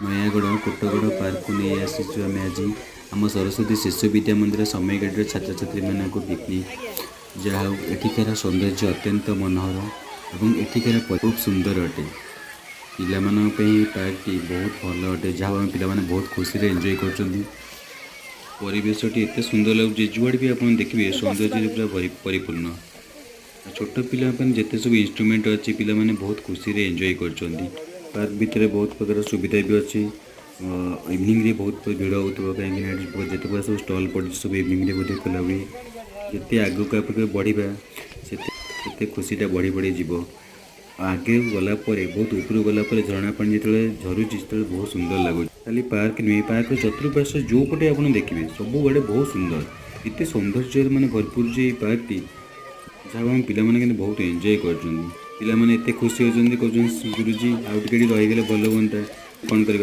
ନୟାଗଡ଼ କୋଟଗଡ଼ ପାର୍କକୁ ନେଇ ଆସିଛୁ ଆମେ ଆଜି ଆମ ସରସ୍ୱତୀ ଶିଶୁ ବିଦ୍ୟା ମନ୍ଦିର ସମୟଗାଡ଼ିର ଛାତ୍ରଛାତ୍ରୀମାନଙ୍କୁ ପିକନିକ୍। ଯାହା ହଉ, ଏଠିକାର ସୌନ୍ଦର୍ଯ୍ୟ ଅତ୍ୟନ୍ତ ମନୋହର ଏବଂ ଏଠିକାର ଖୁବ୍ ସୁନ୍ଦର ଅଟେ। ପିଲାମାନଙ୍କ ପାଇଁ ଏହି ପାର୍କଟି ବହୁତ ଭଲ ଅଟେ। ଯାହା ହଉ, ଆମ ପିଲାମାନେ ବହୁତ ଖୁସିରେ ଏନ୍ଜୟ କରୁଛନ୍ତି। ପରିବେଶଟି ଏତେ ସୁନ୍ଦର ଲାଗୁଛି, ଯୁଆଡ଼େ ବି ଆପଣ ଦେଖିବେ ସୌନ୍ଦର୍ଯ୍ୟରେ ପୁରା ପରିପୂର୍ଣ୍ଣ। ଆଉ ଛୋଟ ପିଲାଙ୍କ ପାଇଁ ଯେତେ ସବୁ ଇନଷ୍ଟ୍ରୁମେଣ୍ଟ ଅଛି, ପିଲାମାନେ ବହୁତ ଖୁସିରେ ଏନ୍ଜୟ କରୁଛନ୍ତି। ପାର୍କ ଭିତରେ ବହୁତ ପ୍ରକାର ସୁବିଧା ବି ଅଛି। ଇଭିନିଂରେ ବହୁତ ଭିଡ଼ ହେଉଥିବ, କାହିଁକିନା ଏଠି ଯେତେ ପ୍ରକାର ସବୁ ଷ୍ଟଲ୍ ପଡ଼ିଛି, ସବୁ ଇଭିନିଂରେ ବୋଧେ ଖୋଲା ହୁଏ। ଯେତେ ଆଗକୁ ଆଗକୁ ବଢ଼ିବା, ସେତେ ସେତେ ଖୁସିଟା ବଢ଼ି ବଢ଼ି ଯିବ। ଆଉ ଆଗକୁ ଗଲା ପରେ, ବହୁତ ଉପରକୁ ଗଲା ପରେ ଝରଣା ପାଣି ଯେତେବେଳେ ଝରୁଛି, ସେତେବେଳେ ବହୁତ ସୁନ୍ଦର ଲାଗୁଛି। ଖାଲି ପାର୍କ ନୁହେଁ, ପାର୍କର ଚତୁଃପାର୍ଶ୍ୱ ଯେଉଁପଟେ ଆପଣ ଦେଖିବେ, ସବୁଆଡ଼େ ବହୁତ ସୁନ୍ଦର। ଏତେ ସୌନ୍ଦର୍ଯ୍ୟରେ ମାନେ ଭରପୁର ଯେ ଏଇ ପାର୍କଟି। ଯାହା ହଉ, ଆମ ପିଲାମାନେ କିନ୍ତୁ ବହୁତ ଏନ୍ଜୟ କରୁଛନ୍ତି। ପିଲାମାନେ ଏତେ ଖୁସି ହେଉଛନ୍ତି, କହୁଛନ୍ତି, "ଗୁରୁଜୀ, ଆଉ ଟିକେ ଟିକେ ରହିଗଲେ ଭଲ ହୁଅନ୍ତା।" କ'ଣ କରିବା?